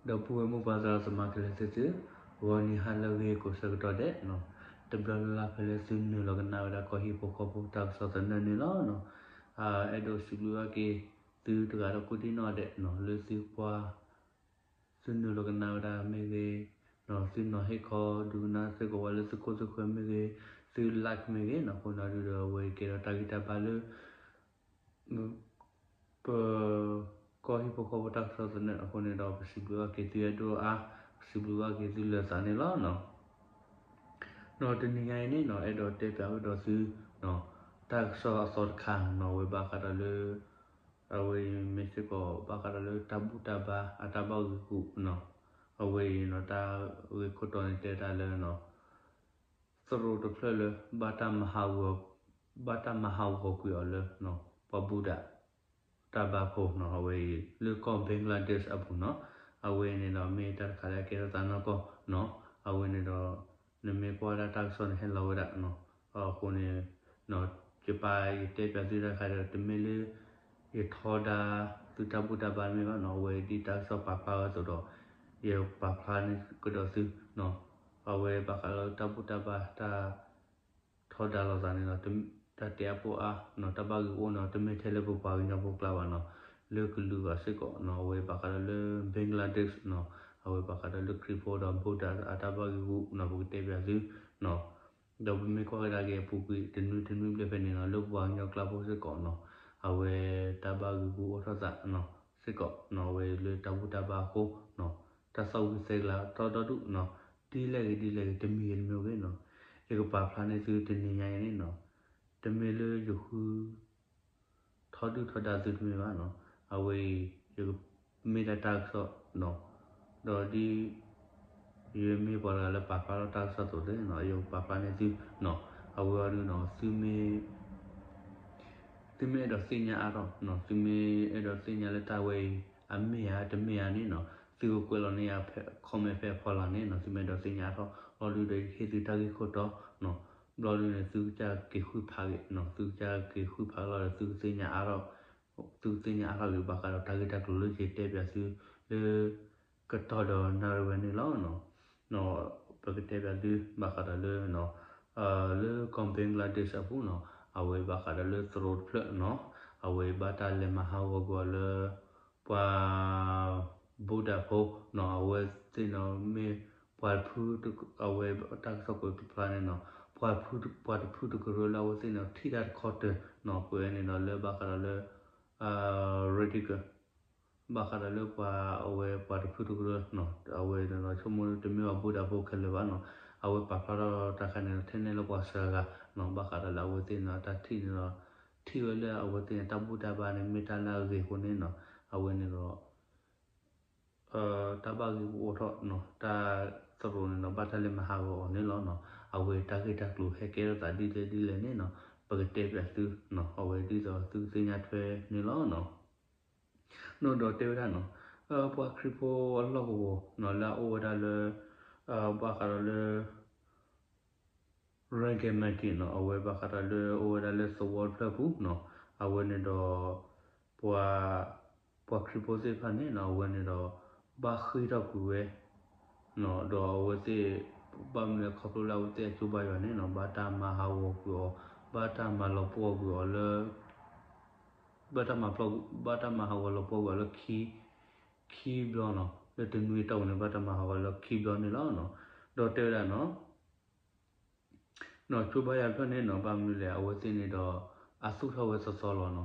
ဒီပုၢ်ဝဲၢ်မိၢ်ပၢ်သရၣ်သမါခဲလၢာ်သ့ၣ်သု, ဂီၤနံၤဟါလၢအဂ့ၤကိးဆၢကတီၢ်ဒဲး, တဘျီလၢ်လၢ်ဖဲလၢသုနုာ်လီၤကနၣ်ဝဲဒၣ်ကီၢ်ဟံၣ်ဖိဃီဖိတၢ်ကစီၣ်သနၢၣ်န့ၣ်လီၤ. အဲၣ်ဒိးစံးဘျုးဘၣ်က့ၤသုတဂၤဒီးကိးဒံနီၢ်ဒဲး လၢသုကွၢ် သုနုာ်လီၤကနၣ်ဝဲဒၣ်မ့ၢ်ဂ့ၤ, သုနီၤဟ့ၣ်ခီဒုးကနၣ်စ့ၢ်ကီးဝဲလၢသုခိၣ်သုဃၢၤမ့ၢ်ဂ့ၤ, သု like မ့ၢ်ဂ့ၤ, အဃိန့ၣ်ဒုးဒီးအဝဲကဲဒီးတၢ်ဂံၢ်တၢ်ဘါလၢ ပ ကီၢ်ဟံၣ်ဖိဃီဖိတၢ်ကစီၣ်သနၢၣ်အဃိန့ၣ်ဒီး ပစံးဘျုးဘၣ်က့ၤသုအဲၣ်ဒိးအါ, ပစံးဘျုးဘၣ်က့ၤသုလၢာ်သးန့ၣ်လီၤ. ဒီးတနံၤညါအံၤန့ၣ်နီၤ အဲၣ်ဒိးတဲပၠးဝဲဒီးသု တၢ်ကစီၣ်အသီတခါနီၤ အဝဲဘၣ်ဃးဒီးလၢ အဝဲအံၤမ့ၢ်စ့ၢ်ကီးဘၣ်ဃးဒီးလၢတၢ်ဘူၣ်တၢ်ဘါအတၢ်ဘၣ်ဂ့ၢ်ဂူာ်နီၤ, အဝဲအံၤနီၤ တၢ်ဂ့ၢ်ခိၣ်တီန့ၣ်တဲတၢ်လၢ သရိာ်တဖျၢၣ်လၢ ဘၣ်တၢ်မၤဟးဂီၤကွံာ်အီၤလၢ ပှၤဘူၣ်တၢ် တၢ်ဘါဖိနီၤ အဝဲအံၤ လၢကီၢ် Bangladesh အပူၤနီၤ, အဝဲန့ၣ်ဒီးမ့ၢ်တၢ်တခါလၢအကဲထီၣ်သးနီၢ်ကီၢ်နီၤ, အဝဲန့ၣ်ဒီး နမ့ၢ်ကွၢ်ဝဲဒၣ်တၢ်ကစီၣ်န့ၣ်ဟဲလီၤဝဲဒၣ်နီၤ, အဃိန့ၣ် ယပာ်ယတဲပၠးသုတၢ်တခါဒီး တမ့ၢ်လၢ ယထီဒါ သုတၢ်ဘူၣ်တၢ်ဘါတမ့ၢ်ဘၣ်နီၤ, အဝဲဒ်တၢ်ကစီၣ်ပာ်ဖျါဝဲအသိးဒီး ယပာ်ဖျါန့ၢ်ကဒီးသုနီၤ, အဝဲဘၣ်ဃးလၢတၢ်ဘူၣ်တၢ်ဘါတၢ် ထီဒါလိာ်သးန့ၣ်ဒီး တၢ်တဲအါပီၣ်အါနီၤ တၢ်ဘၣ်ဂ့ၢ်အိၣ်န့ၣ်ဒီး တမ့ၢ်ထဲလၢပပှၤကညီဖိကျါဘၣ်နီၤ, လၢကလုာ်ဘၣ်စ့ၢ်ကီးနီၤ, အဝဲဘၣ်ဃးဒီးလၢ Bangladesh နီၤ, အဝဲဘၣ်ဃးဒီးလၢခရံာ်ဖိဒီး ဘူၣ်တၢ်အတၢ်ဘၣ်ဂ့ၢ်ဂူာ်နီၤ ပကတဲပၠးသုနီၤ, ဒီးပမ့ၢ်ကွၢ်ကဒါက့ၤအပူၤကွံာ်တနွံတနွံဘျဲၣ်ဖဲန့ၣ်နီၤ လၢပပှၤကညီကျါဖိစ့ၢ်ကီးနီၤ, အဝဲတၢ်ဘၣ်ဂ့ၢ်ဂူာ်အိၣ်ထီၣ်သးနီၤ စ့ၢ်ကီးနီၤ, အဝဲလၢတၢ်ဘူၣ်တၢ်ဘါအဃိနီၤ, တၢ်သီၣ်ဝံၤသဲကလၤထီၣ်ဒီဒူၣ်နီၤ, ဒ်လဲၣ်ဂ့ၤဒ်လဲၣ်ဂ့ၤ တမံၤဂ့ၤတမံၤဂ့ၤနီၤ, ယကပာ်ဖျါန့ၢ်သုတနံၤညါအံၤန့ၣ်နီၤ, တမ့ၢ်လၢယဃု ထီဒုၣ်ထီဒါသုတမ့ၢ်ဘၣ်နီၤ, အဝဲအံၤ ယမ့ၢ်ဒၣ်တၢ်ကစီၣ်နီၤ, ဒီးဒ် ယမ့ၢ်ပှၤတဂၤလၢပာ်ဖျါထီၣ်တၢ်ကစီၣ်အသိးန့ၣ်နီၤ ယကပာ်ဖျါန့ၢ်သုနီၤ, အဝဲအံၤဒုးနီၤ သုမ့ၢ် သုမ့ၢ်အဲၣ်ဒိးသ့ၣ်ညါအါထီၣ်နီၤ, သုမ့ၢ်အဲၣ်ဒိးသ့ၣ်ညါလၢတၢ်ဝဲအံၤ အမ့ၢ်ဧါတမ့ၢ်ဧါန့ၣ်နီၤ, သုကကွဲးလီၤန့ၢ်ယၤ comment ဖဲအဖီလာ်န့ၣ်နီၤ, သုမ့ၢ်အဲၣ်ဒိးသ့ၣ်ညါအါထီၣ် လီၤဒုးဒီးယဟ့ၣ်သုတၢ်ဂ့ၢ်ခိၣ်တီနီၤ, ဘျီဒုးန့ၣ် သုကစၢ်က့ၤဃုဖးဂ့ၤနီၤ, သုကစၢ်က့ၤဃုဖးလီၤဒီး သုကသ့ၣ်ညါအါထီၣ် သုကသ့ၣ်ညါအါထီၣ်ဂ့ၤ ဘၣ်ဃးဒီးတၢ်ဂ့ၢ်တၢ်ကျိၤလၢယတဲပၠးသု လၢ ကတီၢ်ဒီးနၣ်ရံၣ်ဝဲန့ၣ်လီၤ. ပကတဲပၠးသု ဘၣ်ဃးဒီးလၢ လၢကီၢ် Bangladesh အပူၤနီၤ, အဝဲဘၣ်ဃးဒီးလၢသရိာ်တဖျၢၣ်နီၤ, အဝဲဘၣ်တၢ်လဲၤမၤဟးဂီၤကွံာ်အီၤလၢ ပှၤ ဘူၣ်တၢ်ဖိနီၤ, အဝဲသ့ၣ်နီၤမ့ၢ်ပှၤတဖု အဝဲတၢ်ကစီၣ်ကွဲးတဖျါန့ၣ်နီၤ, ပှၤတဖုတကရၢလၢအဝဲသ့ၣ်န့ၣ်ထံၣ်တၢ်တခီတၢၤနီၤ, ပဝဲန့ၣ်ဒီးလၢဘၣ်ဃးဒီးလၢ radical ဘၣ်ဃးဒီးလၢပှၤအဝဲပှၤတဖုတကရၢနီၤ, အဝဲန့ၣ်ဒီးဆိကမိၣ်တမ့ၢ်ပှၤဘူၣ်တၢ်ဖိခဲလၢာ်ဘၣ်နီၤ, အဝဲပာ်ဖျါထီၣ်တၢ်ခါန့ၣ်ဒီး ထဲန့ၣ်လၢပှၤစှၤဂၤနီၤ, ဘၣ်ဃးဒီးလၢအဝဲသ့ၣ်န့ၣ်တၢ်ထံၣ်န့ၣ်ဒီး ထံၣ်ဝဲလၢအဝဲသ့ၣ်န့ၣ် တၢ်ဘူၣ်တၢ်ဘါန့ၣ် မ့ၢ်တၢ်လၢအဂ့ၤအဃိန့ၣ်နီၤ, အဝဲန့ၣ်ဒီး တၢ်ဘၣ်ဂ့ၢ်အိၣ်ထီၣ်နီၤ, တၢ်သရိာ်န့ၣ်ဒီး ဘၣ်တၢ်လဲၤမၤဟးဂီၤအီၤန့ၣ်လီၤနီၤ, အဝဲတၢ်ဂ့ၢ်တၢ်ကျိၤဟဲကဲထီၣ်သးဒ်လဲၣ်ဒ်လဲၣ်န့ၣ်နီၤ, ပကတဲပၠးသုနီၤ, အဝဲဒ်သိးသုကသ့ၣ်ညါထွဲန့ၣ်လီၤနီၤ. နီၢ်ဒီးတဲဝဲဒၣ်နီၤ, ပှၤခရံာ်ဖိအလီၢ်ကဝီၤနီၤ လၢအအိၣ်ဝဲဒၣ်လၢ ဘၣ်ဃးဒီးလၢ Ranger Mountain နီၤ, အဝဲဘၣ်ဃးဒီးလၢအိၣ်ဝဲဒၣ်လၢသဝီတဖျၢၣ်အပူၤနီၤ, အဝဲန့ၣ်ဒီး ပှၤ ပှၤခရံာ်ဖိသ့ၣ်တဖၣ်န့ၣ်နီၤ, အဝဲန့ၣ်ဒီး ဘၣ်ဃ့ၢ်ထီၣ်ကွံာ်ဝဲ ဒီးအဝဲသ့ၣ် ဘၣ်မနုၤလဲၣ်ခီဖျိလၢအဝဲသ့ၣ်အကၠိဘါယွၤန့ၣ်နီၤ, ဘၣ်တၢ်မၤဟးဂီၤကွံာ်အီၤ, ဘၣ်တၢ်မၤလီၤပှီၢ်ကွံာ်အီၤလၢ ဘၣ်တၢ်မၤပျီ ဘၣ်တၢ်မၤဟးဂီၤလီၤပှီၢ်ကွံာ်အီၤလၢ ခံဘျီနီၤ, လၢတနွံအတီၢ်ပူၤန့ၣ် ဘၣ်တၢ်မၤဟးဂီၤလၢခံဘျီန့ၣ်လီၤ. ဒီးတဲဝဲဒၣ်နီၤ နီၤ ကၠိဘါယွၤတဖျၢၣ်န့ၣ်နီၤ ဘၣ်မနုၤလဲၣ် အဝဲသ့ၣ်န့ၣ်ဒီး အသူၣ်ထီၣ်ဝဲသီသီလီၤနီၤ.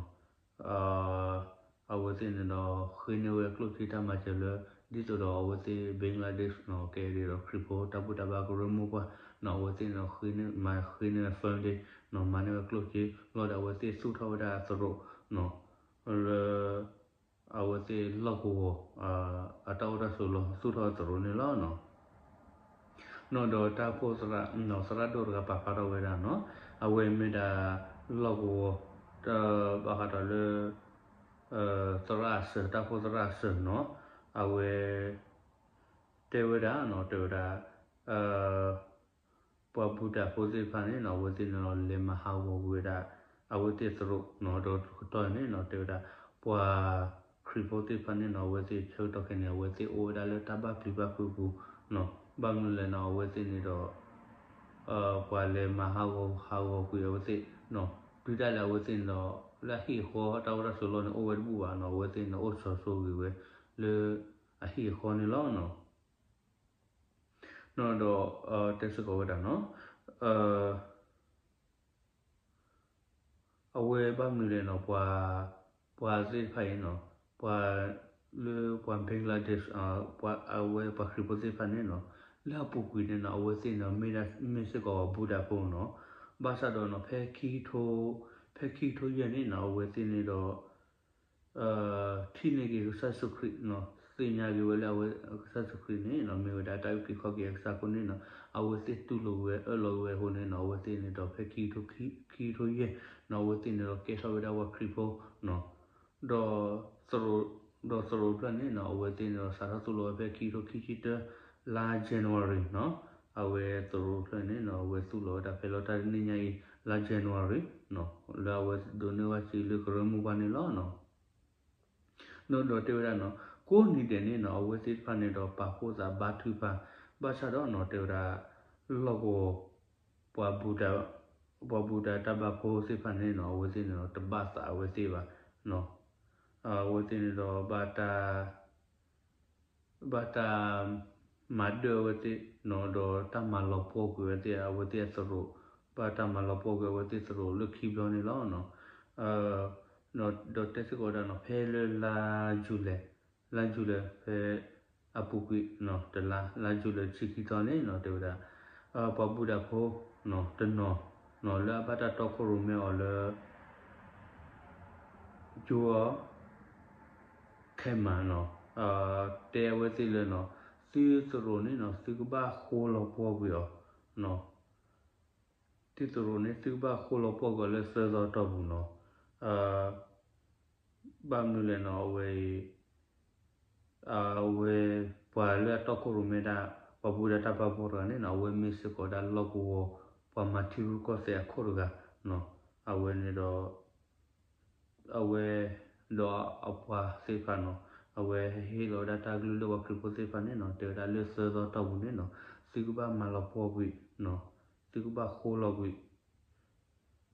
အဝဲသ့ၣ်န့ၣ်ဒီး ဃ့န့ၢ်ဝဲကျိၣ်စ့တၢ်မၤစၢၤလၢ ဒ်သိးဒီးအဝဲသ့ၣ် Bangladesh နီၤ ကဲဒ်ဒီးခရံာ်ဖိတၢ်ဘူၣ်တၢ်ဘါကရၢမိၢ်ပှၢ်နီၤ, အဝဲသ့ၣ်န့ၣ်ဒီး ဃ့န့ၢ် မၤဃ့န့ၢ် funding နီၤ, မၤန့ၢ်ဝဲကျိၣ်စ့ လီၤဒီးအဝဲသ့ၣ်သူၣ်ထီၣ်ဝဲဒၣ်အသရိာ်နီၤ လၢ အဝဲသ့ၣ်လီၢ်ကဝီၤ အတၢ်အိၣ်တၢ်ဆိးလီၤ သူၣ်ထီၣ်သရိာ်န့ၣ်လီၤနီၤ. နီၤဒီးတၢ်အိၣ်ဖှိၣ်သရၣ် သရၣ်ဒိၣ်တဂၤပာ်ဖျါထီၣ်ဝဲဒၣ်နီၤ, အဝဲမ့ၢ်ဒၣ်လီၢ်ကဝီၤ ဘၣ်ဃးဒီးလၢ သရၣ်အစၢၤ တၢ်အိၣ်ဖှိၣ်သရၣ်အစၢၤနီၤ, အဝဲ တဲဝဲဒၣ်နီၤ တဲဝဲဒၣ် ပှၤဘူၣ်တၢ်ဖိသ့ၣ်တဖၣ်န့ၣ်နီၤ အဝဲသ့ၣ်န့ၣ်ဒီး လဲၤမၤဟးဂီၤကွံာ်ဝဲဒၣ် အဝဲသ့ၣ်သရိာ်နီၤ, ဒီးတကတီၢ်န့ၣ်နီၤ တဲဝဲဒၣ် ပှၤခရံာ် ခရံာ်ဖိသ့ၣ်တဖၣ်န့ၣ်နီၤ အဝဲသ့ၣ်ဆၢကတီၢ်ခဲအံၤန့ၣ် အဝဲသ့ၣ်အိၣ်ဝဲဒၣ်လၢတၢ်ဘၣ်ပျံၤဘၣ်ဖုးအပူၤနီၤ. ဘၣ်မနုၤလဲၣ်နီၤ အဝဲသ့ၣ်န့ၣ်ဒီး ပှၤလဲၤမၤဟးဂီၤဟးဂီၤကွံာ်အဝဲသ့ၣ်နီၤ, တုၤဒၣ်လဲာ်အဝဲသ့ၣ်န့ၣ်ဒီး လၢအဟံၣ်အဃီတၢ်အိၣ်တၢ်ဆိးလီၢ်န့ၣ် အိၣ်ဝဲတဘူၣ်ဘၣ်နီၤ, အဝဲသ့ၣ်န့ၣ်အိၣ်စီၤစိၤဂ့ၤဝဲ လၢအဟံၣ်အဃီန့ၣ်လီၤနီၤ. နီၤဒီး တဲစ့ၢ်ကီးဝဲဒၣ်နီၤ အဝဲဘၣ်မနုၤလဲၣ်နီၤ ပှၤ ပှၤသ့ၣ်တဖၣ်အံၤနီၤ ပှၤ လၢပှၤ Bangladesh အဝဲပှၤခရံာ်ဖိသ့ၣ်တဖၣ်န့ၣ်နီၤ လၢအပူၤကွံာ်န့ၣ်နီၤ အဝဲသ့ၣ်န့ၣ် မ့ၢ်စ့ၢ်ကီး Buddha ဖိနီၤ. ဘၣ်ဆၣ်ဒီးနီၤ ဖဲခံကထိ ဖဲခံကထိယဲၢ်န့ၣ်နီၤ အဝဲသ့ၣ်န့ၣ်ဒီး ထံၣ်န့ၢ်က့ၤကစၢ်ယ့ၣ်ၡူးခရံာ်နီၤ သ့ၣ်ညါက့ၤဝဲလၢအဝဲကစၢ်ယ့ၣ်ၡူးခရံာ်န့ၣ်နီၤ မ့ၢ်ဝဲဒၣ်တၢ်အုၣ်က့ၤခီၣ်က့ၤအကစၢ်အဃိန့ၣ်နီၤ အဝဲသ့ၣ်တူၢ်လိာ်ဝဲအၢၣ်လီၤဝဲအဃိန့ၣ်နီၤ အဝဲသ့ၣ်န့ၣ်ဒီးဖဲခံကထိ ခံကထိယဲၢ်နီၤ အဝဲသ့ၣ်န့ၣ်ဒီးကဲထီၣ်ဝဲဒၣ်ပှၤခရံာ်ဖိနီၤ ဒီး ဒီးသရိာ်တဖျၢၣ်န့ၣ်နီၤ အဝဲသ့ၣ်န့ၣ်ဒီးစးထီၣ်သူၣ်လီၤဝဲဖဲခံကထိခံဆံတၢ လါ January နီၤ အဝဲသရိာ်တဖျၢၣ်န့ၣ်နီၤ အဝဲသူၣ်လီၤဝဲဒၣ်ဖဲလီၤတၢ်တနံၣ်ညါအံၤ လါ January နီၤ လၢအဝဲဒိးန့ၢ်ဝဲစ့လၢကရၢမိၢ်ပှၢ်န့ၣ်လီၤနီၤ. နီၤဒီးတဲဝဲဒၣ်နီၤ ကိးနံၤဒဲးန့ၣ်နီၤ အဝဲသ့ၣ်တဖၣ်န့ၣ်ဒီးပာ်ဖှိၣ်သးဘါထုကဖၣ် ဘၣ်ဆၣ်ဒီးနီၤ တဲဝဲဒၣ် လီၢ်ကဝီၤ ပှၤ ပှၤဘူၣ်တၢ်တၢ်ဘါဖိသ့ၣ်တဖၣ်န့ၣ်နီၤ အဝဲသ့ၣ်န့ၣ်ဒီးတဘၣ်သးအဝဲသ့ၣ်ဘၣ်နီၤ အဝဲသ့ၣ်န့ၣ်ဒီး ဘၣ်တၢ် ဘၣ်တၢ်မၤဒၢၣ်အဝဲသ့ၣ်နီၤ ဒီးတၢ်မၤလီၤပှီၢ်ကွံာ်ဝဲသ့ၣ် အဝဲသ့ၣ်အသရိာ် ဘၣ်တၢ်မၤလီၤပှီၢ်ကွံာ်အဝဲသ့ၣ်သရိာ်လၢခံဘျီန့ၣ်လီၤ. ဒီးတဲစ့ၢ်ကီးဝဲဒၣ်နီၤ ဖဲလၢလါယူၤလဲၣ် လါယူၤလဲၣ်ဖဲ အပူၤကွံာ်နီၤ တလါ လါယူၤလဲၣ်တဆံခံသီန့ၣ်နီၤ တဲဝဲဒၣ် ပှၤဘူၣ်တၢ်ဖိနီၤ တနီၤနီၤ လၢအဘၣ်တၢ်တီခိၣ်ရိၣ်မဲအီၤလၢ ကၠိအီၤ ခဲမးနီၤ တဲအဝဲသ့ၣ်လၢနီၤ သုသရိာ်န့ၣ်နီၤ သုကဘၣ်ဃိလီၤပှီၢ်ကွံာ်အီၤနီၤ သုသရိာ်န့ၣ် သုကဘၣ်ဃိလီၤပှီၢ်ကွံာ်အီၤလၢသၢသီတီၢ်ပူၤနီၤ ဘၣ်မနုၤလဲၣ်နီၤ အဝဲအံၤ အဝဲ ပှၤလၢအတီခိၣ်ရိၣ်မဲတၢ် ပှၤဘူၣ်တၢ်တၢ်ဘါဖိတဂၤန့ၣ်နီၤ အဝဲမ့ၢ်စ့ၢ်ကီးဒၣ်လီၢ်ကဝီၤ ပှၤမၤထံရူၢ်ကီၢ်သဲးအခိၣ်တဂၤနီၤ အဝဲန့ၣ်ဒီး အဝဲ ဒီးအပှၤသ့ၣ်တဖၣ်နီၤ အဝဲဟ့ၣ်လီၤဝဲဒၣ်တၢ်ကလုၢ်လၢပှၤခရံာ်ဖိသ့ၣ်တဖၣ်န့ၣ်နီၤ တဲဝဲဒၣ်လၢသၢသီတီၢ်ပူၤန့ၣ်နီၤ သုကဘၣ်မၤလီၤပှီၢ်ကွံာ်နီၤ သုကဘၣ်ဃိလီၤကွံာ် သုသ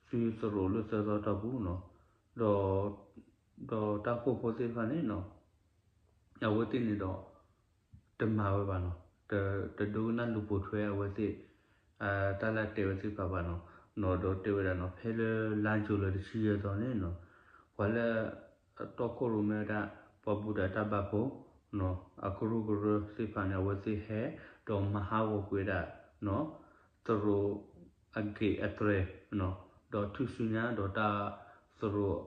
ရိာ်လၢသၢသီတီၢ်ပူၤနီၤ ဒီး ဒီးတၢ်အိၣ်ဖှိၣ်ဖိသ့ၣ်တဖၣ်န့ၣ်နီၤ အဝဲသ့ၣ်န့ၣ်ဒီး တမၤဝဲဘၣ်နီၤ တဒိကနၣ်လူၤပိာ်ထွဲအဝဲသ့ၣ် တၢ်လၢအတဲဝဲသ့ၣ်တဖၣ်ဘၣ်နီၤ ဒီးတဲဝဲဒၣ်နီၤ ဖဲလၢလါယူၤလၢတဆံယဲၢ်သီန့ၣ်နီၤ ပှၤလၢ တီခိၣ်ရိၣ်မဲဝဲဒၣ် ပှၤဘူၣ်တၢ်တၢ်ဘါဖိနီၤ အကရူၢ်ကရၢသ့ၣ်တဖၣ်န့ၣ် အဝဲသ့ၣ်ဟဲ ဒီးမၤဟးဂီၤကွံာ်ဝဲဒၣ်နီၤ သရိာ်အဂ့ၢ်အတြဲၤနီၤ ဒီးထူၣ်စုညါဒီးတၢ်သရိာ်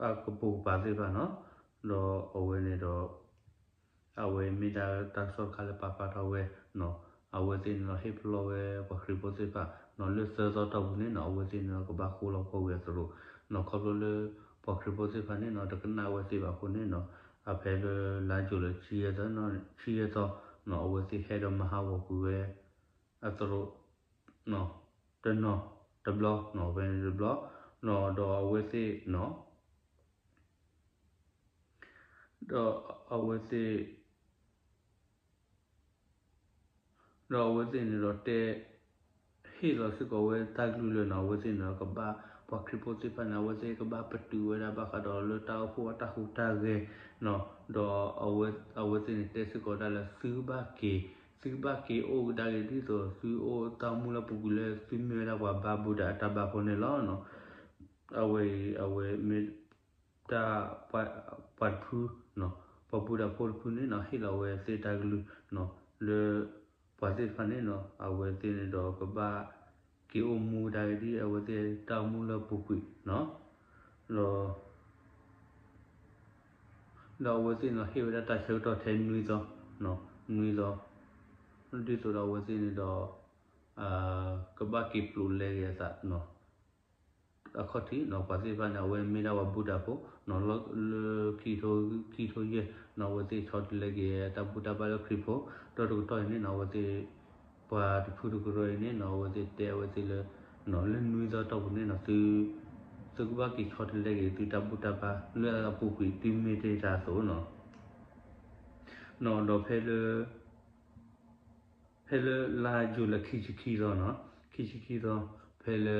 အကပိာ်ကပၤသ့ၣ်တဖၣ်နီၤ ဒီးအဝဲန့ၣ်ဒီး အဝဲမ့ၢ်ဒၣ်တၢ်ကစီၣ်တခါလၢပာ်ဖျါထီၣ်ဝဲနီၤ အဝဲသ့ၣ်န့ၣ်ဒီးဟ့ၣ်ပလီၢ်ဝဲပှၤခရံာ်ဖိသ့ၣ်တဖၣ်နီၤ လၢသၢသီတီၢ်ပူၤန့ၣ်နီၤ အဝဲသ့ၣ်န့ၣ်ဒီးကဘၣ်ဃိလီၤပှီၢ်ကွံာ်အသရိာ်နီၤ ခီဖျိလၢ ပှၤခရံာ်ဖိသ့ၣ်တဖၣ်န့ၣ်နီၤ တကနၣ်အဝဲသ့ၣ်ဘၣ်အဃိန့ၣ်နီၤ အဖဲလၢလါယူၤလၢ ဆံယဲၢ်သီနီၤ အဝဲသ့ၣ်ဟဲဒီးမၤဟးဂီၤကွံာ်ဝဲ အသရိာ် တနီၤ တဘျီနီၤ ဖဲန့ၣ်တဘျီနီၤ ဒီးအဝဲသ့ၣ်နီၤ ဒီးအဝဲသ့ၣ် ဒီးအဝဲသ့ၣ်န့ၣ်ဒီးတဲ ဟ့ၣ်လီၤစ့ၢ်ကီးဝဲတၢ်ကလုၢ်လၢနီၤ အဝဲသ့ၣ်န့ၣ်ဒီးကဘၣ် ပှၤခရံာ်ဖိသ့ၣ်တဖၣ်န့ၣ် အဝဲသ့ၣ်ကဘၣ်ပတုာ်ဝဲဒၣ်ဘၣ်ဃးဒီးလၢတၢ်အိၣ်ဖှိၣ်အတၢ်ဟူးတၢ်ဂဲၤနီၤ ဒီးအဝဲသ့ၣ်န့ၣ်တဲစ့ၢ်ကီးဒၣ်လၢသုကဘၣ်က့ၤ သုကဘၣ်က့ၤအိၣ်ကဒါက့ၤဒ်သိးသုအိၣ်တၢ်အိၣ်မူလၢပူၤကွံာ်လၢ သုမ့ၢ်ဝဲဒၣ်ပှၤဘါဘူၣ်တၢ်အတၢ်ဘါဖိန့ၣ်လီၤ. အဝဲအံၤ အဝဲမ့ၢ် တၢ် ပှၤတဖုနီၤ ပှၤဘူၣ်တၢ်ဖိတဖုန့ၣ်နီၤ ဟ့ၣ်လီၤဝဲသ့ၣ်တၢ်ကလုၢ်နီၤ လၢ ပှၤသ့ၣ်တဖၣ်န့ၣ်နီၤ အဝဲသ့ၣ်န့ၣ်ဒီးကဘၣ်က့ၤအိၣ်မူကဒါက့ၤဒ်အဝဲသ့ၣ်တၢ်အိၣ်မူလၢပူၤကွံာ်နီၤ ဒီး ဒီးအဝဲသ့ၣ်န့ၣ်ဒီးဟ့ၣ်ဝဲဒၣ်တၢ်ဆၢကတီၢ်ထဲနွံသီ နွံသီ ဒ်သိးဒီးအဝဲသ့ၣ်န့ၣ်ဒီး ကဘၣ်က့ၤပျိးလဲက့ၤအသးနီၤ အခီၣ်ထံးနီၤ ပှၤသ့ၣ်တဖၣ်န့ၣ် အဝဲမ့ၢ်ဒၣ်ပှၤဘူၣ်တၢ်ဖိနီၤ လၢ လၢခံကထိ ခံကထိယဲၢ်နီၤ အဝဲသ့ၣ်ဆီတလဲက့ၤတၢ်ဘူၣ်တၢ်ဘါလၢခရံာ်ဖိ ဒီးတကတီၢ်အံၤန့ၣ်နီၤ အဝဲသ့ၣ် ပှၤတဖုတကရၢအံၤန့ၣ်နီၤ အဝဲသ့ၣ်တဲအဝဲသ့ၣ်လၢ လၢနွံသီတီၢ်ပူၤန့ၣ်နီၤ သု သုကဘၣ်က့ၤဆီတလဲက့ၤသုတၢ်ဘူၣ်တၢ်ဘါလၢအပူၤကွံာ် သုမ့ၢ်တဲတၢ်အသိးနီၤ. နီၤဒီးဖဲလၢ ဖဲလၢလါယူၤလံခံဆံခံသီနီၤ, ခံဆံခံသီ, ဖဲလၢ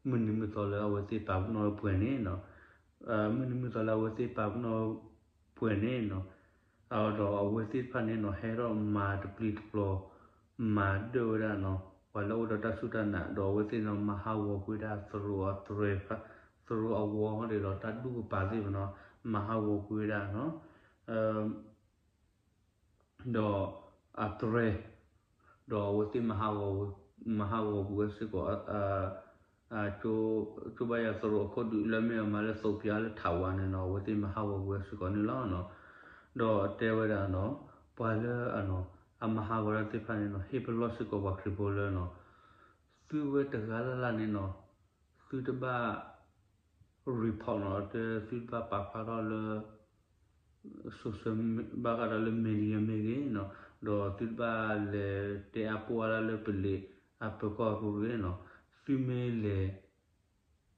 မုၢ်နံၤမုၢ်သီလၢအဝဲသ့ၣ်ပာ်ပနီၣ်ပှဲၤန့ၣ်နီၤ, မုၢ်နံၤမုၢ်သီလၢအဝဲသ့ၣ်ပာ်ပနီၣ်ပှဲၤန့ၣ်နီၤ, ဒီးအဝဲသ့ၣ်တဖၣ်န့ၣ်နီၤ ဟဲထီၣ်မၤတပျံၤတပျီၤ, မၤဒၢၣ်ဝဲဒၣ်နီၤ ပှၤလၢအအိၣ်ဒီးတၢ်စူၢ်တၢ်နာ် ဒီးအဝဲသ့ၣ်နီၤ မၤဟးဂီၤကွံာ်ဒၣ်သရိာ်အသရဲ, သရိာ်အဝီဒီးတၢ်ဒူၣ်ကပၤသ့ၣ်မနီၤ, မၤဟးဂီၤကွံာ်ဝဲဒၣ်နီၤ ဒီးအသရဲ, ဒီးအဝဲသ့ၣ်မၤဟးဂီၤ, မၤဟးဂီၤကွံာ်ဝဲစ့ၢ်ကီး ကၠိဘါယွၤသရိာ်အခိၣ်ဒူၣ်လၢမ့ၢ်အမၤလၢသိးဖၠါလၢထးဝါန့ၣ်နီၤ အဝဲသ့ၣ်မၤဟးဂီၤကွံာ်ဝဲစ့ၢ်ကီးန့ၣ်လီၤ. ဒီးတဲဝဲဒၣ်နီၤ ပှၤလၢ အမၤဟးဂီၤတၢ်သ့ၣ်တဖၣ်န့ၣ်နီၤ ဟ့ၣ်ပလီၢ်စ့ၢ်ကီးပှၤခရံာ်ဖိလၢနီၤ သုဝဲတဂၤလၢ်လၢ်န့ၣ်နီၤ သုတဘၣ် report နီၤ သုတဘၣ်ပာ်ဖျါထီၣ်လၢ social ဘၣ်ဃးဒီးလၢ media မ့ၢ်ဂ့ၤနီၤ ဒီးသုတဘၣ်လဲၤတဲအါပှၢ်အါလၢလၢပလံၤအပၢၤကီၢ်ရူၢ်ဂ့ၤနီၤ သုမ့ၢ်လဲၤ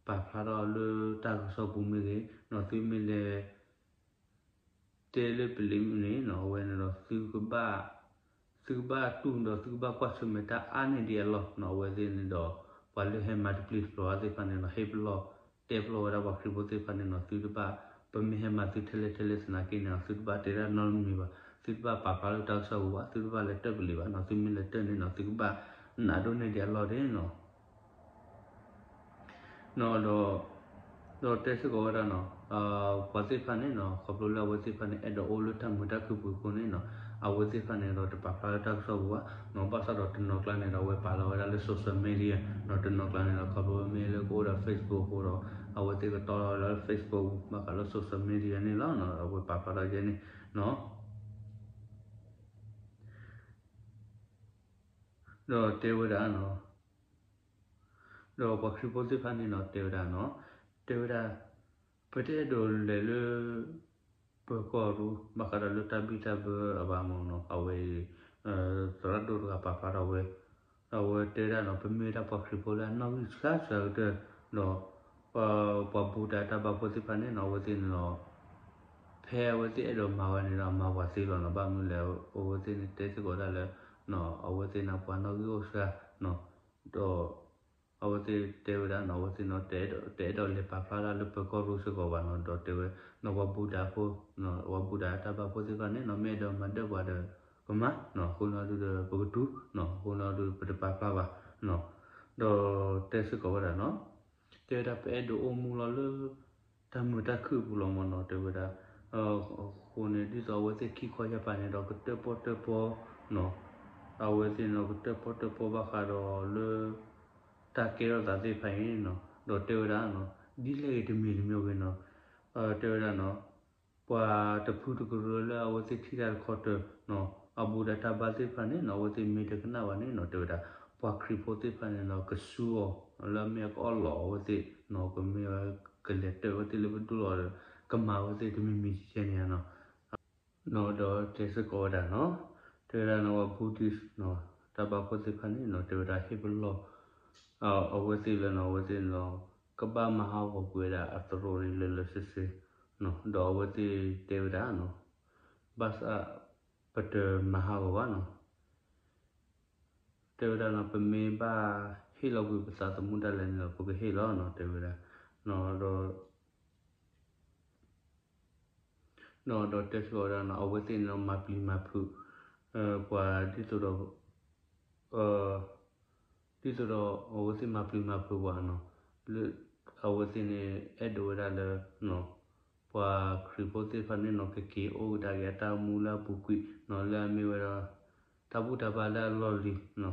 ပာ်ဖျါထီၣ်လၢတၢ်ကစီၣ်ပူၤမ့ၢ်ဂ့ၤနီၤ သုမ့ၢ်လဲၤ တဲလၢပလံၤန့ၣ်နီၤ အဝဲန့ၣ်ဒီး သုကဘၣ်တူၢ်ဒီးသုကဘၣ်ကွၢ်ဆၢၣ်မဲာ်တၢ်အါန့ၢ်ဒံးအလီၢ်နီၤ အဝဲသ့ၣ်န့ၣ်ဒီး ပှၤလၢဟဲမၤတပျံၤတပျီၤသ့ၣ်တဖၣ်န့ၣ်နီၤ ဟ့ၣ်ပလီၢ်တဲပလီၢ်ဝဲဒၣ်ပှၤခရံာ်ဖိသ့ၣ်တဖၣ်န့ၣ်နီၤ သုတဘၣ် ပမ့ၢ်ဟဲမၤသုထဲလဲၣ်ထဲလဲၣ်သနာ်က့န့ၣ်နီၤ သုတဘၣ်တဲတၢ်နီတမံၤဘၣ် သုတဘၣ်ပာ်ဖျါလၢတၢ်ကစီၣ်ပူၤဘၣ် သုတဘၣ်လဲၤတၢၣ်ပလံၤဘၣ်နီၤ သုမ့ၢ်လဲၤတၢၣ်န့ၣ်နီၤ သုကဘၣ်နးဒိၣ်န့ၢ်ဒံးအလီၢ်ဒၣ်နီၤ ဒီး ဒီးတဲစ့ၢ်ကီးဝဲဒၣ်နီၤ ပှၤသ့ၣ်တဖၣ်န့ၣ်နီၤ ခီဖျိလၢအဝဲသ့ၣ်တဖၣ်န့ၣ် အဲၣ်ဒိးအိၣ်လၢတၢ်မုာ်တၢ်ခုၣ်ပူၤအဃိန့ၣ်နီၤ အဝဲသ့ၣ်တဖၣ်န့ၣ်ဒီးတပာ်ဖျါလၢတၢ်ကစီၣ်ပူၤဘၣ်နီၤ ဘၣ်ဆၣ်ဒီးတနီၤကျါန့ၣ်ဒီး အဝဲပာ်လီၤဝဲဒၣ်လၢ social media ဒီးတနီၤကျါန့ၣ်ဒီး ခီဖျိမ့ၢ်လၢကအိၣ်ဒီး Facebook အဃိဒီး အဝဲသ့ၣ်ကတီလီၤဝဲဒၣ်လၢ Facebook ဘၣ်ဃးလၢ social media န့ၣ်လီၤ အဝဲပာ်ဖျါထီၣ်ယဲန့ၣ်နီၤ ဒီးတဲဝဲဒၣ်နီၤ ဒီးပှၤခရံာ်ဖိသ့ၣ်တဖၣ်န့ၣ်နီၤ တဲဝဲဒၣ်နီၤ တဲဝဲဒၣ် ပတအဲၣ်ဒိးလဲၤလၢ ပၢၤကီၢ်ရူၢ် ဘၣ်ဃးဒီးလၢတၢ်ဘံၣ်တၢ်ဘၢအဘၣ်မနီၤ အဝဲအံၤ သရၣ်ဒိၣ်တဂၤပာ်ဖျါထီၣ်ဝဲ အဝဲတဲဒၣ်နီၤ ပမ့ၢ်ဝဲဒၣ်ပှၤခရံာ်ဖိလၢအနီၣ်ဂံၢ်စှၤစှၤကတၢၢ် ဒီး ပှၤဘူၣ်တၢ်တၢ်ဘါဖိသ့ၣ်တဖၣ်န့ၣ်နီၤ အဝဲသ့ၣ်န့ၣ်ဒီး ဖဲအဝဲသ့ၣ်အဲၣ်ဒိးမၤဝဲန့ၣ်ဒီး အမၤပှၤသ့လီၤနီၤ ဘၣ်မနုၤလဲၣ် အဝဲသ့ၣ်န့ၣ်တဲစ့ၢ်ကီးဒၣ်လၢ အဝဲသ့ၣ်န့ၣ်ပှၤနီၣ်ဂံၢ်အိၣ်စှၤနီၤ ဒီး အဝဲသ့ၣ်တဲဝဲဒၣ်နီၤ အဝဲသ့ၣ်န့ၣ် တအဲၣ်ဒိးလဲၤပာ်ဖျါဒၣ်လၢပၢၤကီၢ်ရူၢ်စ့ၢ်ကီးဘၣ်နီၤ ဒီးတဲဝဲနီၤ ပှၤဘူၣ်တၢ်ဖိ ပှၤဘူၣ်တၢ်တၢ်ဘါဖိသ့ၣ်တဖၣ်န့ၣ်နီၤ မ့ၢ်အဲၣ်ဒိးမၤဒၢၣ်ပှၤဒီး ကမၤနီၤ အဃိန့ၣ်ဒုးဒီး ပကတူၢ်နီၤ အဃိန့ၣ်ဒုး ပတပာ်ဖျါဘၣ်နီၤ ဒီးတဲစ့ၢ်ကီးဝဲဒၣ်နီၤ တဲဝဲဒၣ်ပအဲၣ်ဒိးအိၣ်မူလီၤလၢ တၢ်မုာ်တၢ်ခုၣ်အပူၤလီၤမနီၤ တဲဝဲဒၣ် အဃိန့ၣ် ဒ်သိးအဝဲသ့ၣ်ခံခီယါပၤန့ၣ်ဒီး ကတၢၣ်ပီၣ်တၢၣ်ပီနီၤ အဝဲသ့ၣ်န့ၣ်ဒီး ကတၢၣ်ပီၣ်တၢၣ်ပီဘၣ်ဃးဒီးလၢ တၢ်ကဲထီၣ်သးသ့ၣ်တဖၣ်အံၤနီၤ ဒီးတဲဝဲဒၣ်နီၤ ဒ်လဲၣ်ဂ့ၤတမံၤတမံၤဂ့ၤနီၤ တဲဝဲဒၣ်နီၤ ပှၤတဖုတကရၢလၢအဝဲသ့ၣ်ထံၣ်တၢ်တခီတၢၤနီၤ အဘူၣ်တၢ်တၢ်ဘါသ့ၣ်တဖၣ်န့ၣ်နီၤ အဝဲသ့ၣ်မ့ၢ်တကနၣ်ဘၣ်န့ၣ်နီၤ တဲဝဲဒၣ် ပှၤခရံာ်ဖိသ့ၣ်တဖၣ်န့ၣ်နီၤ ကစူအီၤ လၢအမ့ၢ်ကအီၣ်လီးအဝဲသ့ၣ်နီၤ ကမ့ၢ်ဝဲကလဲၤတၢၣ်ဝဲသ့ၣ်လၢပဒိၣ်လီၤဒီး ကမၤဝဲသ့ၣ်တမံၤမံၤယဲၢ်န့ၣ်နီၤ နီၤဒီးတဲစ့ၢ်ကီးဝဲဒၣ်နီၤ တဲဝဲဒၣ်နီၤ ပှၤ Buddhist နီၤ တၢ်ဘါဖိသ့ၣ်တဖၣ်န့ၣ်နီၤ တဲဝဲဒၣ်ဟ့ၣ်ပလီၢ် အဝဲသ့ၣ်လၢနီၤ အဝဲသ့ၣ်န့ၣ်ဒီး ကဘၣ်မၤဟးဂီၤကွံာ်ဝဲဒၣ်အသရိာ်န့ၣ်လၢလၢဆ့ဆ့ ဒီးအဝဲသ့ၣ်တဲဝဲဒၣ်နီၤ ဘၣ်ဆၣ် ပတမၤဟးဂီၤဘၣ်နီၤ တဲဝဲဒၣ်နီၤ ပမ့ၢ်ဘၣ်ဟ့ၣ်လီၤကွံာ်ပသးသမူဒၣ်လဲာ်န့ၣ်ဒီး ပကဟ့ၣ်လီၤနီၤ တဲဝဲဒၣ် ဒီး ဒီးတဲစ့ၢ်ကီးဝဲဒၣ်နီၤ အဝဲသ့ၣ်န့ၣ်ဒီးမၤပျံၤမၤဖုး ပှၤဒ်သိးဒီး ဒ်သိးဒီး အဝဲသ့ၣ်မၤပျံၤမၤဖုးပှၤနီၤ လၢ အဝဲသ့ၣ်န့ၣ် အဲၣ်ဒိးဝဲဒၣ်လၢ ပှၤခရံာ်ဖိသ့ၣ်တဖၣ်န့ၣ်နီၤ ကက့ၤအိၣ်ကဒါက့ၤအတၢ်အိၣ်မူလၢအပူၤကွံာ်နီၤ လၢအမ့ၢ်ဝဲဒၣ် တၢ်ဘူၣ်တၢ်ဘါလၢအလီၢ်လံၤနီၤ လၢ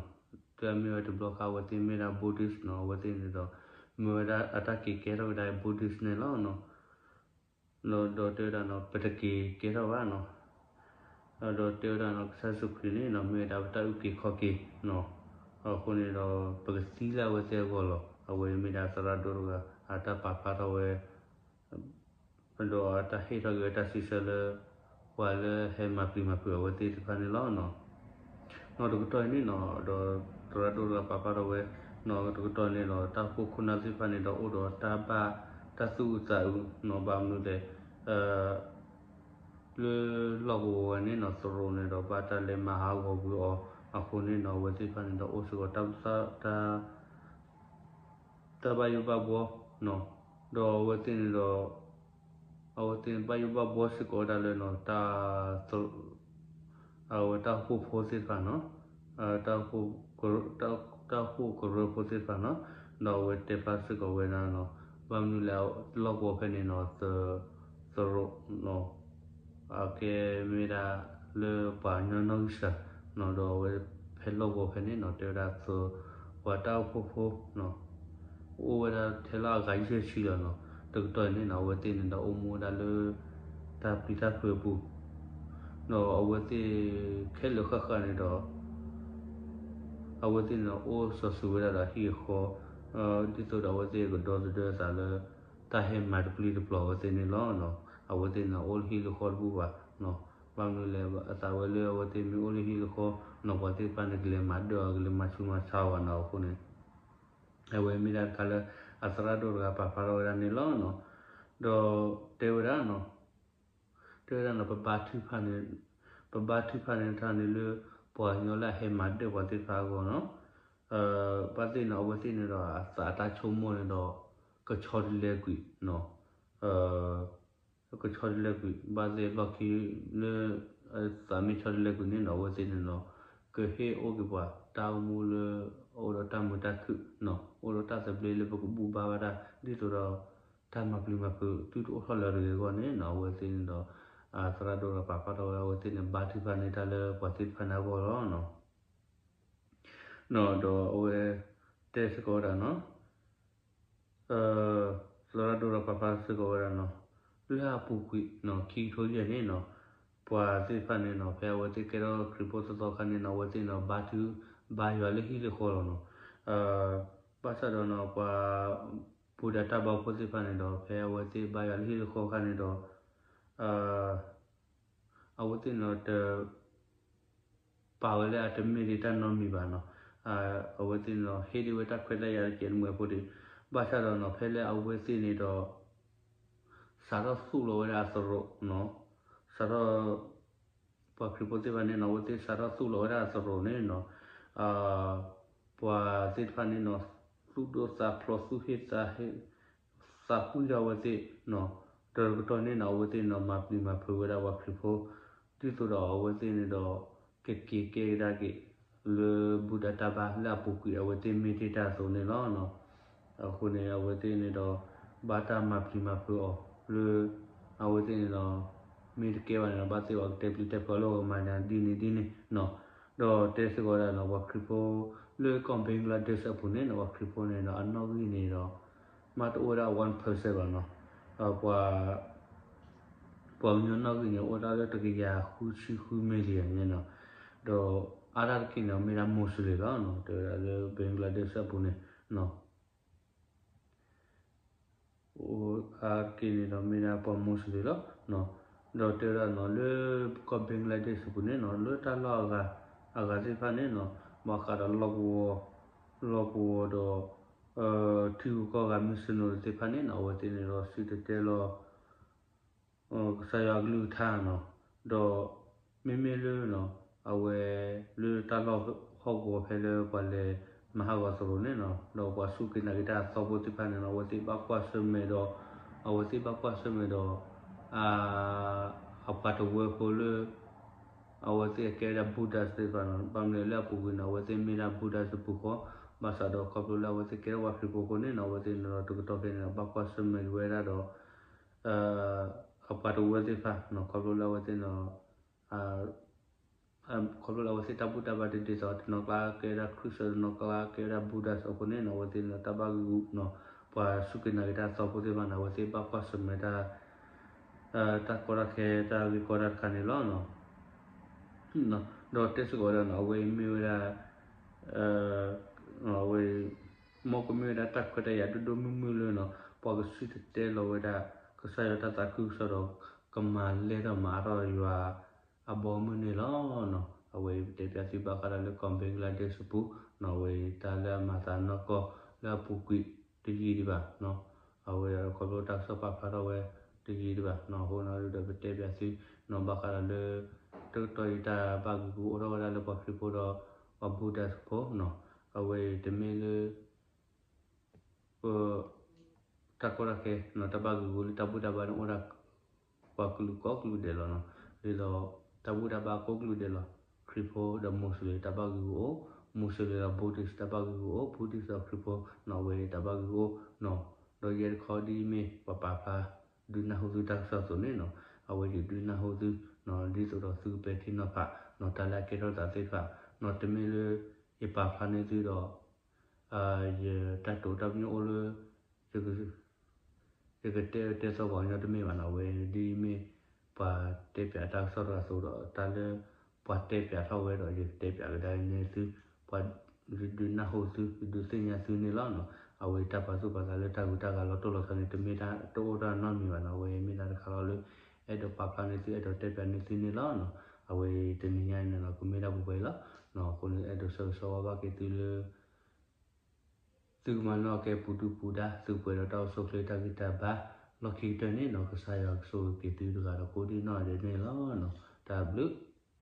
အမ့ၢ်ဝဲတဘျီဃီ အဝဲသ့ၣ်မ့ၢ်ဒၣ် Buddhist နီၤ အဝဲသ့ၣ်န့ၣ်ဒီး မ့ၢ်ဝဲဒၣ်အတၢ်က့ၤကဲထီၣ်ကဒါ Buddhist န့ၣ်လီၤနီၤ ဒီးတဲဝဲဒၣ်နီၤ ပတက့ၤကဲထီၣ်ဘၣ်နီၤ ဒီးတဲဝဲဒၣ်နီၤ ကစၢ်ယ့ၣ်ၡူးခရံာ်န့ၣ်နီၤ မ့ၢ်ဝဲဒၣ်ပတၢ်အုၣ်က့ၤခီၣ်က့ၤနီၤ အဃိန့ၣ်ဒီး ပကသံလၢအဝဲသ့ၣ်အဂီၢ်လီၤ. အဝဲမ့ၢ်ဒၣ်သရၣ်ဒိၣ်တဂၤ အတၢ်ပာ်ဖျါထီၣ်ဝဲ ဒီးအတၢ်ဟ့ၣ်ထီၣ်က့ၤဝဲတၢ်စံးဆၢလၢ ပှၤလၢဟဲမၤပျံၤမၤဖုးအဝဲသ့ၣ်တဖၣ်န့ၣ်လီၤ. နီၤတကတီၢ်အံၤန့ၣ်နီၤ ဒီးသရၣ်ဒိၣ်တဂၤပာ်ဖျါထီၣ်ဝဲ တကတီၢ်န့ၣ်ဒီး တၢ်အိၣ်ဖှိၣ်ခိၣ်နၢ်သ့ၣ်တဖၣ်န့ၣ်ဒီး အိၣ်ဒီးတၢ်ဘၣ်တၢ်သူၣ်အုးသးအုးနီၤ, ဘၣ်မနုၤလဲၣ် လၢလီၢ်ကဝီၤဝဲန့ၣ်နီၤ သရိာ်န့ၣ်ဒီး ဘၣ်တၢ်လဲၤမၤဟးဂီၤကွံာ်အီၤအဃိန့ၣ်နီၤ အဝဲသ့ၣ်တဖၣ်န့ၣ်ဒီး အိၣ်စ့ၢ်ကီးတၢ် တၢ်ဘၣ်ယိၣ်ဘၣ်ဘှီနီၤ, ဒီးအဝဲသ့ၣ်န့ၣ်ဒီး အဝဲသ့ၣ်ဘၣ်ယိၣ်ဘၣ်ဘှီစ့ၢ်ကီးဝဲဒၣ်လၢနီၤ တၢ် အဝဲတၢ်အိၣ်ဖှိၣ်ဖိသ့ၣ်တဖၣ်နီၤ, တၢ် တၢ်အိၣ်ဖှိၣ်ကရၢဖိသ့ၣ်တဖၣ်နီၤ, ဒီးအဝဲတဲဖျါစ့ၢ်ကီးဝဲဒၣ်နီၤ, ဘၣ်မနုၤလဲၣ် လီၢ်ကဝီၤဖဲန့ၣ်နီၤ သရိာ်နီၤ အကဲမ့ၢ်ဒၣ်လၢပှၤကညီနီၣ်ဂံၢ်စၢ်နီၤ, ဒီးအဝဲဖဲလီၢ်ကဝီၤဖဲန့ၣ်နီၤ တဲဝဲဒၣ်သ ပှၤတၢ်အိၣ်ဖှိၣ်ဖိနီၤ အိၣ်ဝဲဒၣ်ထဲလၢအဂၤယဲၢ်ဆံလီၤနီၤ, တကတီၢ်အံၤန့ၣ်နီၤ အဝဲသ့ၣ်န့ၣ်ဒီးအိၣ်မူဝဲဒၣ်လၢ တၢ်ပျံၤတၢ်ဖုးအပူၤ ဒီးအဝဲသ့ၣ်ခဲလၢာ်ဃၣ်ဃၣ်န့ၣ်ဒီး အဝဲသ့ၣ်န့ၣ်ဒီး အိၣ်စီၤစုၤဝဲဒၣ်ဒီးဟံၣ်အဃီ, ဒ်သိးဒီးအဝဲသ့ၣ်ကဒီသဒၢအသးလၢ တၢ်ဟဲမၤတပျံၤတပျီၤအဝဲသ့ၣ်န့ၣ်လီၤ. အဝဲသ့ၣ်န့ၣ် အိၣ်လၢဟံၣ်လၢဃီတဘူၣ်ဘၣ်. ဘၣ်မနုၤလဲၣ် အသးဝဲလၢအဝဲသ့ၣ်မ့ၢ်အိၣ်လၢဟံၣ်လၢဃီနီၤ ပှၤသ့ၣ်တဖၣ်န့ၣ် ကလဲၤမၤဒၢၣ်အီၤ ကလဲၤမၤဆူးမၤဆါအီၤဘၣ်နီၤ အဃိန့ၣ် အဝဲမ့ၢ်ဒၣ်တခါလၢ အသရၣ်ဒိၣ်တဂၤပာ်ဖျါထီၣ်ဝဲဒၣ်န့ၣ်လီၤ. ဒီးတဲဝဲဒၣ်နီၤ တဲဝဲဒၣ်နီၤ ပဘါထုကဖၣ်န့ၣ် ပဘါထုကဖၣ်န့ၣ်တခါန့ၣ်လၢ ပှၤကညီလၢအဟဲမၤဒၢၣ်ပှၤသ့ၣ်တဖၣ်အဂီၢ်နီၤ, ဘၣ်သ့ၣ်နီၤ အဝဲသ့ၣ်န့ၣ်ဒီး အသးအတၢ်ဆိကမိၣ်န့ၣ်ဒီး ကဆီတလဲကွံာ်နီၤ ကဆီတလဲကွံာ် ဘၣ်သ့ၣ်လီၢ်ခံလၢ သးမ့ၢ်ဆီတလဲကွံာ်န့ၣ်နီၤ အဝဲသ့ၣ်န့ၣ်ဒီး ကဟ့ၣ်အိၣ်က့ၤပှၤတၢ်အိၣ်မူလၢ အိၣ်ဒီးတၢ်မုာ်တၢ်ခုၣ်နီၤ အိၣ်ဒီးတၢ်သဘျ့လၢပကဘူၣ်ဘါဝဲဒၣ် ဒ်သိးဒီး တၢ်မၤပျံၤမၤဖုးသုတအိၣ်ထီၣ်လၢၤတဂ့ၤအဂီၢ်န့ၣ်နီၤ အဝဲသ့ၣ်န့ၣ်ဒီး သရၣ်ဒိၣ်တဂၤပာ်ဖျါထီၣ်ဝဲ အဝဲသ့ၣ်န့ၣ် ဘါထုကဖၣ်န့ၢ်တၢ်လၢပှၤသ့ၣ်တဖၣ်န့ၣ်အဂီၢ်လီၤ. ဒီးအဝဲတဲစ့ၢ်ကီးဝဲဒၣ်နီၤ သရၣ်ဒိၣ်တဂၤပာ်ဖျါစ့ၢ်ကီးဝဲဒၣ်နီၤ လၢအပူၤကွံာ်နီၤ ခံကထိယဲၢ်န့ၣ်နီၤ ပှၤသ့ၣ်တဖၣ်န့ၣ်နီၤ ဖဲအဝဲသ့ၣ်ကဲထီၣ်ခရံာ်ဖိသီသီခါန့ၣ်နီၤ အဝဲသ့ၣ်န့ၣ်ဒီး ဘါထု ဘါယွၤလၢဟံၣ်လၢဃီလီၤနီၤ ဘၣ်ဆၣ်ဒီးနီၤ ပှၤ ဘူဒၤတၢ်ဘါဖိသ့ၣ်တဖၣ်န့ၣ်ဒီး ဖဲအဝဲသ့ၣ်ဘါယွၤလၢဟံၣ်လၢဃီအခါန့ၣ်ဒီး အဝဲသ့ၣ်န့ၣ်ဒီး တ ပာ်ဝဲလၢအတမ့ၢ်ဒံးတၢ်နီတမံၤဘၣ်နီၤ, အဝဲသ့ၣ်န့ၣ်ဒီး ဟ့ၣ်ဒံးဝဲတၢ်ခွဲးတၢ်ယာ်တကဲးတမှဲၤဖိဒံး, ဘၣ်ဆၣ်ဒီးနီၤ ဖဲလၢအဝဲသ့ၣ်န့ၣ်ဒီး စးထီၣ်သူၣ်လီၤဝဲဒၣ်အသရိာ်နီၤ, စးထီၣ် ပှၤခရံာ်ဖိသ့ၣ်တဖၣ်န့ၣ်နီၤ အဝဲသ့ၣ်စးထီၣ်သူၣ်လီၤဝဲဒၣ်အသရိာ်န့ၣ်နီၤ, ပှၤသ့ၣ်တဖၣ်န့ၣ်နီၤ သူၣ်ဒိၣ်သးဖျိး သူၣ်ဟ့ၣ်သးဟ့ၣ် သးကွံထီၣ်အဝဲသ့ၣ်နီၤ, ဒီးတကတီၢ်န့ၣ်နီၤ အဝဲသ့ၣ်န့ၣ်ဒီး မၤပျံၤမၤဖုးဝဲဒၣ်ပှၤခရံာ်ဖိ, ဒ်သိးဒီးအဝဲသ့ၣ်န့ၣ်ဒီး ကက့ၤကဲကဒါက့ၤ လၢဘူဒၤတၢ်ဘါလၢအပူၤကွံာ် အဝဲသ့ၣ်မ့ၢ်တ့ၢ်တၢ်အသိးန့ၣ်လီၤ. အဃိန့ၣ် အဝဲသ့ၣ်န့ၣ်ဒီး ဘၣ်တၢ်မၤပျံၤမၤဖုးအီၤ လၢ အဝဲသ့ၣ်န့ၣ်ဒီး မ့ၢ်တကဲဘၣ်န့ၣ်ဒီး ဘၣ်သ့ၣ်အီၤကတဲပျံၤတဲဖုးအီၤလၢ ကမၤနၤဒ်န့ၣ်ဒ်န့ၣ်နီၤ, ဒီးတဲစ့ၢ်ကီးဝဲဒၣ်နီၤ ပှၤခရံာ်ဖိ လၢကီၢ် Bangladesh အပူၤန့ၣ်နီၤ ပှၤခရံာ်ဖိန့ၣ်ဒီး အနီၣ်ဂံၢ်န့ၣ်ဒီး မ့ၢ်တအိၣ်ဝဲဒၣ် one percent ဘၣ်နီၤ, ပှၤ ပှၤကညီနီၣ်ဂံၢ်န့ၣ် အိၣ်ဒၣ်လၢတကယၤဃုဆံဃု million န့ၣ်နီၤ, ဒီးအါဒၣ်တက့ၢ်န့ၣ် မ့ၢ်ဒၣ် Muslim လီၤနီၤ, တဲဝဲဒၣ်လၢ Bangladesh အပူၤန့ၣ်နီၤ အါတက့ၢ်န့ၣ်ဒီးမ့ၢ်ဒၣ်ပှၤ Muslim လီၤ. ဒီးတဲဝဲဒၣ်နီၤ လၢကီၢ် Bangladesh အပူၤန့ၣ်နီၤ လၢတၢ်လီၢ်အဂၤ အဂၤသ့ၣ်တဖၣ်န့ၣ်နီၤ ဘၣ်ဃးဒီးလီၢ်ကဝီၤ လီၢ်ကဝီၤဒီး ထံဂုၤကီၢ်ဂၤ missionary သ့ၣ်တဖၣ်န့ၣ်နီၤ အဝဲသ့ၣ်န့ၣ်ဒီးစံၣ်တဲၤတဲလီၤ ကစၢ်ယွၤအကလုၢ်ကထါနီၤ, ဒီးမ့မ့ၢ်လၢ အဝဲ လၢတၢ်လီၢ်ဟီၣ်ကဝီၤဖဲလၢပှၤလဲၤမၤဟးဂီၤသရိာ်န့ၣ်နီၤ ဒီးပှၤစူၢ်က့ၤနာ်က့ၤတၢ်အသီဖိသ့ၣ်တဖၣ်န့ၣ်နီၤ အဝဲသ့ၣ်ဘၣ်ကွၢ်ဆၢၣ်မဲာ်ဒီး အဝဲသ့ၣ်ဘၣ်ကွၢ်ဆၢၣ်မဲာ်ဒီး အ အပှၤတဝၢဖိလၢ အဝဲသ့ၣ်ကဲဝဲဒၣ် Buddhist သ့ၣ်တဖၣ်နီၤ ဘၣ်မနုၤလၢအပူၤကွံာ်န့ၣ် အဝဲသ့ၣ်မ့ၢ်ဒၣ် Buddhist ပူၤဃီ ဘၣ်ဆၣ်ဒီးခီဖျိလၢအဝဲသ့ၣ်ကဲထီၣ်ပှၤခရံာ်ဖိအဃိန့ၣ်နီၤ အဝဲသ့ၣ်န့ၣ်ဒီးတကတီၢ်ဖဲန့ၣ်ဒီး ဘၣ်ကွၢ်ဆၢၣ်မဲာ်ဝဲဒၣ်ဒီး အပှၤတဝၢသ့ၣ်တဖၣ်နီၤ ခီဖျိလၢအဝဲသ့ၣ်န့ၣ်ဒီး ခီဖျိလၢအဝဲသ့ၣ်တၢ်ဘူၣ်တၢ်ဘါတဒ်သိး တနီၤကျါကဲဝဲဒၣ်ခရံာ်စၢ် တနီၤကျါကဲဝဲဒၣ် Buddhist အဃိန့ၣ်နီၤ အဝဲသ့ၣ်န့ၣ်ဒီးတၢ်ဘၣ်ဂံာ်ဂူာ်နီၤ ပှၤစူၢ်က့ၤနာ်က့ၤတၢ်အသီဖိသ့ၣ်တဖၣ်န့ၣ် အဝဲသ့ၣ်ဘၣ်ကွၢ်ဆၢၣ်မဲာ်တၢ် တၢ်ကီတၢ်ခဲတၢ်ဂ့ၢ်ကီတၢ်တခါန့ၣ်လီၤ. ဒီးတဲစ့ၢ်ကီးဝဲဒၣ်နီၤ အဝဲအံၤမ့ၢ်ဝဲဒၣ် အဝဲ မ်ကမ့ၢ်ဝဲဒၣ်တၢ်ခွဲးတၢ်ယာ်ဒိၣ်ဒိၣ်မုၢ်မုၢ်လၢနီၤ ပှၤကစံၣ်တဲၤတဲလီၤဝဲဒၣ် ကစၢ်ယွၤတၢ်သးခုကစီၣ်ဒီး ကမၤလဲၢ်ထီၣ်မၤအါထီၣ်ယွၤအဘီအမုၢ်န့ၣ်လီၤ. အဝဲအံၤပတဲပၠးသုဘၣ်ဃးဒီးလၢကီၢ် Bangladesh အပူၤနီၤ အဝဲအံၤတၢ်လၢအမၤသးနီၢ်ကီၢ်လၢအပူၤကွံာ်တယံာ်ဒံးဘၣ်နီၤ အဝဲဒၣ်ခီဖျိတၢ်ကစီၣ်ပာ်ဖျါထီၣ်ဝဲတယံာ်ဒံးဘၣ်နီၤ အဃိနီၤဒီးပတဲပၠးသုနီၤ ဘၣ်ဃးဒီးလၢ တကတီၢ်အံၤတၢ်ဘၣ်ဂ့ၢ်ဂူာ်အိၣ်ထီၣ်ဝဲဒၣ်လၢပှၤခရံာ်ဖိဒီးပှၤ Buddhist ဖိနီၤ အဝဲအံၤတမ့ၢ်လၢ ပ တၢ်ကီတၢ်ခဲနီၤ တၢ်ဘၣ်ဂ့ၢ်ဂူာ်လၢတၢ်ဘူၣ်တၢ်ဘါန့ၣ်အိၣ်ဒၣ် ပှၤကလုာ်ကိးကလုာ်ဒဲးလီၤနီၤ ဒ်သိး တၢ်ဘူၣ်တၢ်ဘါကိးကလုာ်ဒဲးလီၤ ခရံာ်ဖိဒီး Muslim တၢ်ဘၣ်ဂ့ၢ်ဂူာ်အိၣ် Muslim ဒီး Buddhist တၢ်ဘၣ်ဂ့ၢ်ဂူာ်အိၣ် Buddhist ဒီးခရံာ်ဖိနီၤ အဝဲတၢ်ဘၣ်ဂ့ၢ်ဂူာ်အိၣ်နီၤ ဒီးယဲတခီဒ်အမ့ၢ်ပှၤပာ်ဖျါ ဒုးနၢ်ဟူသုတၢ်ကစီၣ်အသိးန့ၣ်နီၤ အဝဲယဒုးနၢ်ဟူသုနီၤ ဒ်သိးဒီးသုကပဲာ်ထံနီၤဖးနီၤ တၢ်လၢအကဲထီၣ်သးသ့ၣ်တဖၣ်နီၤ တမ့ၢ်လၢ ယပာ်ဖျါန့ၢ်သုဒီး ယတၢ်တိာ်တၢ်ပညိၣ်အိၣ်လၢ ယကတဲတဲသီပှၤကညီတမ့ၢ်ဘၣ်နီၤ အဝဲဒ်မ့ၢ် ပှၤတဲပၠးတၢ်ကစီၣ်တဂၤအသိးဒီး တၢ်လၢ ပှၤတဲပၠးထီၣ်ဝဲဒီး ယကတဲပၠးကဒါန့ၢ်သု ပှၤဒုးနၢ်ဟူသု ဒုးသ့ၣ်ညါသုန့ၣ်လီၤနီၤ အဝဲတၢ်ပာ်သူၣ်ပာ်သးလၢတၢ်ဂုၤတၢ်ဂၤလီၤတိၢ်လီၤဆီန့ၣ် တမ့ၢ်တၢ်တအိၣ်တၢ်နီတမံၤဘၣ်နီၤ အဝဲမ့ၢ်တၢ်တခါလီၤလၢ အဲၣ်ဒိးပာ်ဖျါန့ၢ်သု အဲၣ်ဒိးတဲပၠးန့ၢ်သုန့ၣ်လီၤနီၤ အဝဲတနံၤညါအံၤန့ၣ်နီၤ ကမ့ၢ်ဒၣ်ပှဲၤပှဲၤအံၤလီၤနီၤ အဃိန့ၣ် အဲၣ်ဒိးဆၢဂ့ၤဆၢဝါဘၣ်က့ၤသုလၢ သုကမၤနၢၤက့ၤပူၤဒုၣ်ပူၤဒါ သုပှဲၤဒီးတၢ်အိၣ်ဆူၣ်အိၣ်ချ့တၢ်ဂံၢ်တၢ်ဘါ လီၢ်ခံကတၢၢ်န့ၣ်နီၤ ကစၢ်ယွၤကဆိၣ်ဂ့ၤက့ၤသုတဂၤဒီးကိးဒံနီၢ်ဂၤဒဲးန့ၣ်လီၤနီၤ တၢ်ဘျုး